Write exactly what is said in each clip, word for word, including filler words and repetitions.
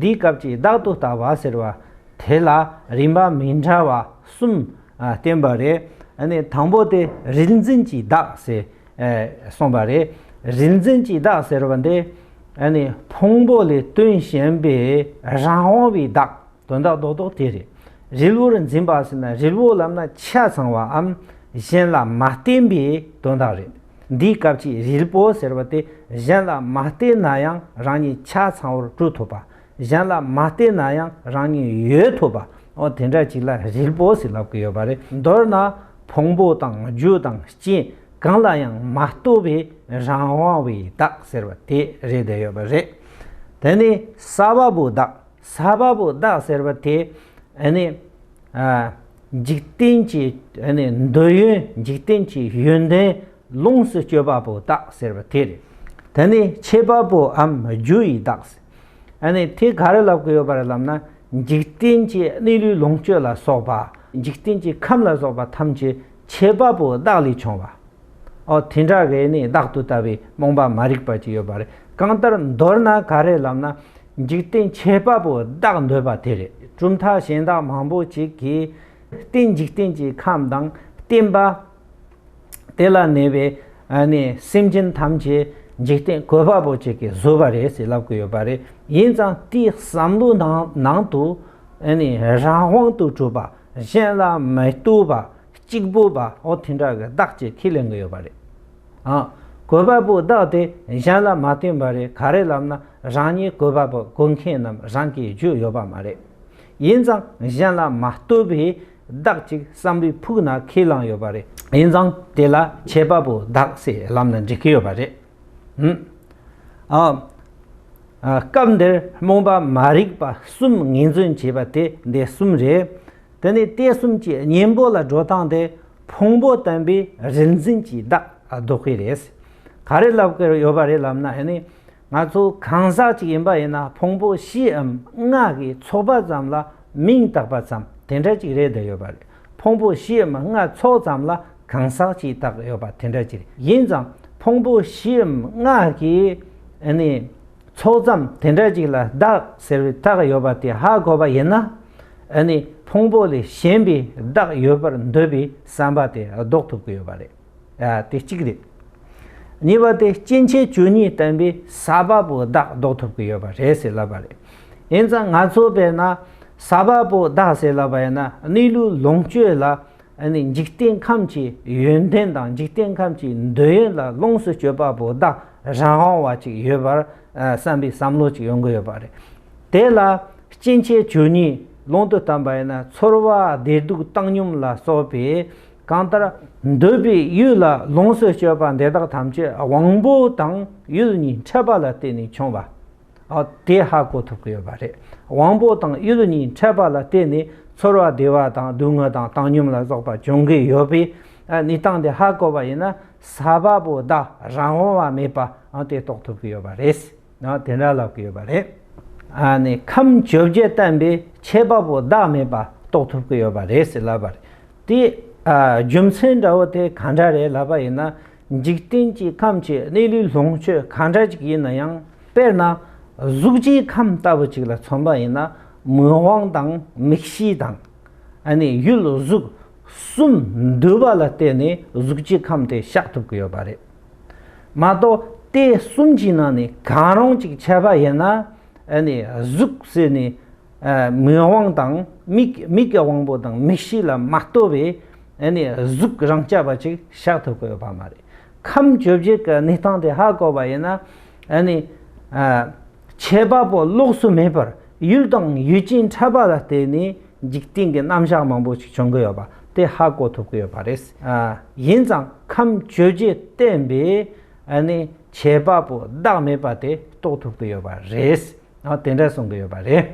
འདིའི་སྐབས་ཀྱི་བདག་ཏུ་ལྟ་བ་ཟེར་བ་དེ་ལ་རིམ་པ་མི་འདྲ་བ་གསུམ་ཨ་བསྟན་པ་རེད། ཨ་ནི་དང་པོ་དེ་རིལ་འཛིན་གྱི་བདག་ཟེར་ཨེ་གསུངས་པ་རེད། རིལ་འཛིན་གྱི་བདག་ཟེར་བ་འདི་ཨ་ནི་ཕུང་པོ་ལས་བཏོན་ཞེན་པའི་རང་དབང་བའི་བདག་དོན་དག་རྡོག་རྡོག་དེ་རེད། རིལ་བོར་འཛིན་པ་ཟེར་ན་རིལ་བོ་ལབ་ན་ཆ་ཚང་བའམ་གཞན་ལ་མ་བརྟེན་པའི་དོན་དག་རེད། འདིའི་སྐབས་ཀྱི་རིལ་བོ་ཟེར་བ་དེ་གཞན་ལ་མ་བརྟེན་ན་ཡང་རང་ཉིད་ཆ་ཚང་བར་གྲུབ་ཐུབ་པ། གཞན་ལ་མ་བརྟེན་ན་ཡང་རང་ཉིད་ཡོད་ཐུབ་པ། འོ་དེ་འདྲ་ཅིག་ལ་རིལ་བོ་ཟེར་ལབ་ཀྱི་ཡོད་པ་རེད། མདོར་ན་ཕུང་པོ་དང་རྒྱུ་དང་རྐྱེན་གང་ལ་ཡང་མ་ལྟོས་པའི་རང་དབང་བའི་བདག་ཟེར་བ་དེ་རེད་བསྡད་ཡོད་པ་རེད། དེ་ནས་ས་བབ་པོ་བདག་ས་བབ་པོ་བདག་ཟེར་བ་དེ་ཨ་ནི་ཨ་འཇིག་རྟེན་གྱི་ཨ་ནི་འདོད་ཡོན། འཇིག་རྟེན་གྱི་ཡོན་ཏན་ལོངས་སུ་སྤྱོད་པ་པོ་བདག་ཟེར་བ་དེ་རེད། དེ་ནས་ཁྱད་པར་པོའམ་རྒྱུ་ཡི་བདག་ཨ་ནི་དེ་ག་རེ་ལབ་ཀྱི་ཡོད་པ་རེད་ལབ་ན། འཇིག་རྟེན་གྱི་གནས་ལུས་ལོངས་སྤྱོད་ལ་སོགས་པ། འཇིག་རྟེན་གྱི་ཁམས་ལ་སོགས་པ་ཐམས་ཅད་ཁྱད་པར་པོ་བདག་ལས་བྱུང་བ། ཨོ་དེ་འདྲ་གི་ནི་བདག་ཏུ་ལྟ་བའི་རྨོངས་པ་མ་རིག་པ་ཅིག་ཡོད་པ་རེད། གང་ལྟར་མདོར་ན་ག་རེ་ལབ་ན། འཇིག་རྟེན་ཁྱད་པར་པོ་བདག་འདོད་པ་དེ་རེད། གྲུབ་མཐའ་གཞན་དག་མང་པོ་ཅིག་གིས་རྟེན་འཇིག་རྟེན་གྱི་ཁམས་དང་བརྟེན་པ། དེ་ལ་གནས་པའི་ཨ་ནི་སེམས་ཅན་ཐམས་ཅད་འཇིག་རྟེན་བཀོད་པ་པོ་ཅིག་གིས་བཟོས་པ་རེད་ཟེར་ལབ་ཀྱི་ཡོད་པ་རེད། ཡིན་ཙང་དེའི་བསམ་བློ་ནང་ནང་དུ་ཨ་ནི་རང་དབང་དུ་གྲུབ་པ། གཞན་ལ་མི་ལྟོས་པ། གཅིག་པུ་པ། འོ་དེ་འདྲ་གི་བདག་ཅིག་ཁས་ལེན་གྱི་ཡོད་པ་རེད། ཨ། བཀོད་པ་པོ་བདག་དེ་གཞན་ལ་མ་བརྟེན་པ་རེད། ག་རེ་ལབ་ན་རང་ཉིད་བཀོད་པ་པོ་བཀོད་མཁན་རྣམས་རང་གི་རྒྱུད་ཡོད་པ་མ་རེད། ཡིན་ཙང་གཞན་ལ་མ་ལྟོས་པའི་བདག་ཅིག་བསམ་པའི་ཕུགས་ན་ཁས་བླངས་ཡོད་པ་རེད། ཡིན་ཙང་དེ་ལ་ཁྱད་པར་པོ་བདག་ཟེར་ལབ་ན་འགྲིག་གི་ཡོད་པ་རེད། ཨ། ཨ། སྐབས་འདིར་རྨོངས་པ་མ་རིག་པ་གསུམ་ངོས་འཛིན་བྱས་པ་དེ་འདི་གསུམ་རེད། དེ་ནས་དེ་གསུམ་གྱི་གཉེན་པོ་ལ་འགྲོ་སྟངས་དེ་ཕུང་པོ་བརྟེན་པའི་རིལ་འཛིན་གྱི་བདག་ལྡོག་པའི་རེད། ག་རེ་ལབ་ཀྱི་ཡོད་པ་རེད་ལབ་ན། ཨ་ནི་ང་ཚོ་གང་ཟག་ཅིག་ཡིན་པ་ཡིན་ན་ཕུང་པོ་བཞིའམ་ལྔ་གི་ཚོགས་པ་ཙམ་ལ་མིང་བཏགས་པ་ཙམ་དེ་འདྲ་ཅིག་རེད་བསྡད་ཡོད་པ་རེད། ཕུང་པོ་བཞིའམ་ལྔ་ཚོགས་ཙམ་ལ་གང་ཟག་ཅིག་བཏགས་ཡོད་པ་དེ་འདྲ་ཅིག་རེད། ཡིན་ཙང་ཕུང་པོ་བཞིའམ་ལྔ་གི་ཨ་ནི་ཚོགས་ཙམ་དེ་འདྲ་ཅིག་ལ་བདག་ཟེར་བའི་བཏགས་ཡོད་པ་དེ་ཧ་གོ་བ་ཡིན་ན། ཨ་ནི་ཕུང་པོ་ལས་གཞན་པའི་བདག་ཡོད་པར་འདོད་པའི་བསམ་པ་དེ་ལྡོག་ཐུབ་ཀྱི་ཡོད་པ་རེད། ཨ། དེ་གཅིག་རེད། གཉིས་པ་དེ་སྐྱེ་མཆེད་བཅུ་གཉིས་བརྟེན་པའི་ས་བབ་པོ་བདག་ལྡོག་ཐུབ་ཀྱི་ཡོད་པ་རེད་ཟེར་ལབ་པ་རེད། ཡིན་ཙང་ང་ཚོ་དཔེར་ན་ས་བབ་པོ་བདག་ཟེར་ལབ་པ་ཡིན་ན། གནས་ལུས་ལོངས་སྤྱོད་ལ་ཨ་ནི་འཇིག་རྟེན་ཁམས་ཀྱི་ཡོན་ཏན་དང་འཇིག་རྟེན་ཁམས་ཀྱི་འདོད་ཡོན་ལ་ལོངས་སུ་སྤྱོད་པ་པོ་བདག་རང་དབང་བ་ཅིག་ཡོད་པར་ཨ་བསམ་པའི་བསམ་བློ་ཅིག་ཡོང་གི་ཡོད་པ་རེད། དེ་ལ་སྐྱེ་མཆེད་བཅུ་གཉིས་ལུང་དུ་བསྟན་པ་ཡིན་ན། ཚོར་བ་བདེ་སྡུག་བཏང་སྙོམས་ལ་སོགས་པའི་གང་ལྟར་འདོད་པའི་ཡུལ་ལ་ལོངས་སུ་སྤྱོད་པ་འདི་དག་ཐམས་ཅད་དབང་པོ་དང་ཡུལ་གཉིས་འཕྲད་པ་ལ་བརྟེན་ནས་བྱུང་བ། ཨ། དེ་ཧ་གོ་ཐུབ་ཀྱི་ཡོད་པ་རེད། དབང་པོ་དང་ཡུལ་གཉིས་འཕྲད་པ་ལ་བརྟེན་ནས་ཚོར་བ་བདེ་བ་དང་སྡུག་བསྔལ་དང་བཏང་སྙོམས་ལ་སོགས་པ་བྱུང་གི་ཡོད་པའི་ཨ་གནས་སྟངས་དེ་ཧ་གོ་བ་ཡིན་ན། ས་བབ་པོ་བདག་རང་དབང་བ་མེད་པ་ཨ་དེ་རྟོགས་ཐུབ་ཀྱི་ཡོད་པ་རེད། ཨ། དེ་འདྲ་ལབ་ཀྱི་ཡོད་པ་རེད། ཨ་ནི་ཁམས་བཅོ་བརྒྱད་བརྟེན་པའི་ཁྱད་པར་པོ་བདག་མེད་པ་རྟོགས་ཐུབ་ཀྱི་ཡོད་པ་རེད་ཟེར་ལབ་པ་རེད། དེ་ཨ་རྒྱུ་མཚན་འདྲ་བོ་དེ་ག་འདྲ་རེད་ལབ་པ་ཡིན་ན། འཇིག་རྟེན་གྱི་ཁམས་ཀྱི་གནས་ལུས་ལོངས་སྤྱོད་ག་འདྲ་ཅིག་ཡིན་ན་ཡང་། དཔེར་ན་གཟུགས་ཀྱི་ཁམས་ལྟ་བུ་ཅིག་ལ་མཚོན་པ་ཡིན་ན། མིག་དབང་དང་མིག་ཤེས་དང་། ཨ་ནི་ཡུལ་གཟུགས་གསུམ་འདུས་པ་ལ་བརྟེན་ནས་གཟུགས་ཀྱི་ཁམས་དེ་བཞག་ཐུབ་ཀྱི་ཡོད་པ་རེད། མ་གཏོགས་དེ་གསུམ་གྱི་ནང་ནས་གང་རུང་གཅིག་ཆད་པ་ཡིན་ན། ཨ་ནི་གཟུགས་ཟེར་ནས་ཨ་མིག་དབང་དང་མིག་མིག་གི་དབང་པོ་དང་མིག་ཤེས་ལ་མ་གཏོགས་པའི་ཨ་ནི་གཟུགས་རང་རྐྱ་བ་ཅིག་བཞག་ཐུབ་ཀྱི་ཡོད་པ་མ་རེད། ཁམས་བཅོ་བརྒྱད་ཀྱི་གནས་སྟངས་དེ་ཧ་གོ་བ་ཡིན་ན། ཨ་ནི་ཨ་ཁྱད་པར་པོ་ལོགས་སུ་མེད་པར་ཡུལ་དང་ཡུལ་ཅན་འཕྲད་པ་ལ་བརྟེན་ནས་འཇིག་རྟེན་གྱི་རྣམ་གཞག་མང་པོ་ཞིག་བྱུང་གི་ཡོད་པ་དེ་ཧ་གོ་ཐུབ་ཀྱི་ཡོད་པ་རེད། ཨ་ཡིན་ཙང་ཁམས་བཅོ་བརྒྱད་བརྟེན་པའི་ཨ་ནི་ཁྱད་པར་པོ་བདག་མེད་པ་དེ་རྟོགས་ཐུབ་ཀྱི་ཡོད་པ་རེད། ཨ་དེ་འདྲ་གསུང་གི་ཡོད་པ་རེད།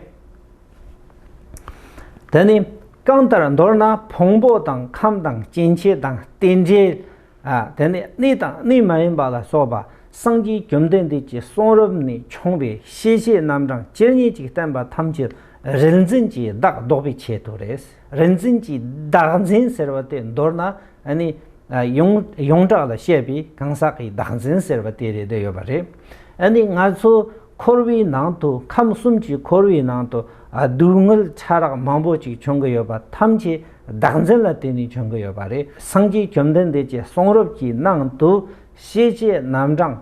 དེ་ནི་གང་ལྟར་མདོར་ན་ཕུང་པོ་དང་ཁམས་དང་སྐྱེ་མཆེད་དང་རྟེན་འབྲེལ། ཨ་དེ་ནི་གནས་དང་གནས་མ་ཡིན་པ་ལ་སོགས་པ་སངས་རྒྱས་བཅོམ་ལྡན་འདས་ཀྱི་གསུང་རབ་ནས་བྱུང་བའི་ཤེས་བྱའི་རྣམ་གྲངས་ཇི་སྙེད་ཅིག་བསྟན་པ་ཐམས་ཅད་རིལ་འཛིན་གྱི་བདག་ལྡོག་པའི་ཆེད་དུ་རེད། རིལ་འཛིན་གྱི་བདག་འཛིན་ཟེར་བ་དེ་མདོར་ན་ཨ་ནི་ཡོངས་ཡོངས་གྲགས་ལ་བཤད་པའི་གང་ཟག་གི་བདག་འཛིན་ཟེར་བ་དེ་རེད་བསྡད་ཡོད་པ་རེད། ཨ་ནི་ང་ཚོ་ འཁོར་བའི་ནང་དུ། ཁམས་གསུམ་གྱི་འཁོར་བའི་ནང་དུ་ཨ་སྡུག་བསྔལ་ཕྲ་རགས་མང་པོ་ཅིག་བྱུང་གི་ཡོད་པ་ཐམས་ཅད་བདག་འཛིན་ལ་བརྟེན་ནས་བྱུང་གི་ཡོད་པ་རེད། སངས་རྒྱས་བཅོམ་ལྡན་འདས་ཀྱི་གསུང་རབ་ཀྱི་ནང་དུ་ཤེས་བྱའི་རྣམ་གྲངས་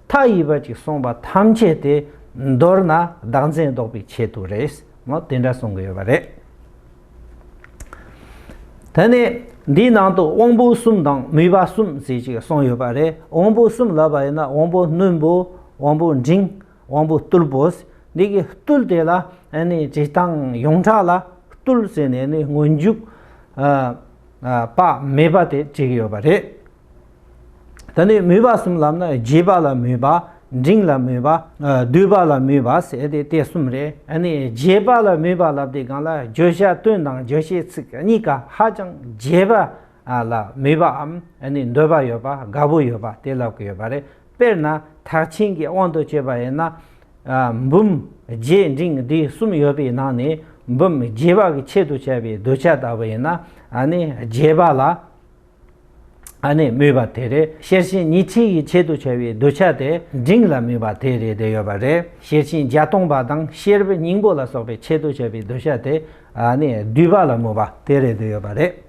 མཐའ་ཡས་པ་ཅིག་གསུངས་པ་ཐམས་ཅད་དེ་མདོར་ན་བདག་འཛིན་ལྡོག་པའི་ཆེད་དུ་རེད། མོ་དེ་འདྲ་གསུང་གི་ཡོད་པ་རེད། དེ་ནས་འདིའི་ནང་དུ་དབང་པོ་གསུམ་དང་མོས་པ་གསུམ་ཟེར་ཅིག་གསུངས་ཡོད་པ་རེད། དབང་པོ་གསུམ་ལབ་པ་ཡིན་ན་དབང་པོ་རྣོན་པོ། དབང་པོ་འབྲིང་། དབང་པོ་རྟུལ་པོ། འདི་གི་རྟུལ་དེ་ལ་ཨ་ནི་བྱེད་སྟངས་ཡོངས་གྲགས་ལ་རྟུལ་ཟེར་ནས་ནི་སྔོན་འཇུག་ཨ་ཨ་པ་མེད་པ་དེ་བྲིས་ཡོད་པ་རེད། ད་ནི་མོས་པ་གསུམ་ལབ་ན་རྒྱས་པ་ལ་མོས་པ། འབྲིང་ལ་མོས་པ། ཨ་བསྡུས་པ་ལ་མོས་པ་ཟེར་དེ་དེ་གསུམ་རེད། ཨ་ནི་རྒྱས་པ་ལ་མོས་པ་ལབ་དེ་གང་ལ་བརྗོད་བྱ་དོན་དང་བརྗོད་བྱེད་ཚིག་གཉིས་ཀ་ཧ་ཅང་རྒྱས་པ་ལ་མོས་པའམ་ཨ་ནི་འདོད་པ་ཡོད་པ། དགའ་པོ་ཡོད་པ་དེ་ལབ་ཀྱི་ཡོད་པ་རེད། དཔེར་ན་ཐེག་ཆེན་གྱི་དབང་དུ་བྱས་པ་ཡིན་ན། ཨ་འབུམ་རྒྱས་འབྲིང་འདི་གསུམ་ཡོད་པའི་ནང་ནས་འབུམ་རྒྱས་པ་གི་ཆེད་དུ་བྱས་པའི་གདུལ་བྱ་ལྟ་བུ་ཡིན་ན། ཨ་ནི་རྒྱས་པ་ལ་ཨ་ནི་མོས་པ་དེ་རེད། ཤེར་ཕྱིན་ཉི་ཁྲི་ཡི་ཆེད་དུ་བྱས་པའི་གདུལ་བྱ་དེ་འབྲིང་ལ་མོས་པ་དེ་རེད་དེ་ཡོད་པ་རེད། ཤེར་ཕྱིན་བརྒྱད་སྟོང་པ་དང་ཤེར་པའི་སྙིང་པོ་ལ་སོགས་པའི་ཆེད་དུ་བྱས་པའི་གདུལ་བྱ་དེ་ཨ་ནི་བསྡུས་པ་ལ་མོས་པ་དེ་རེད་དེ་ཡོད་པ་རེད།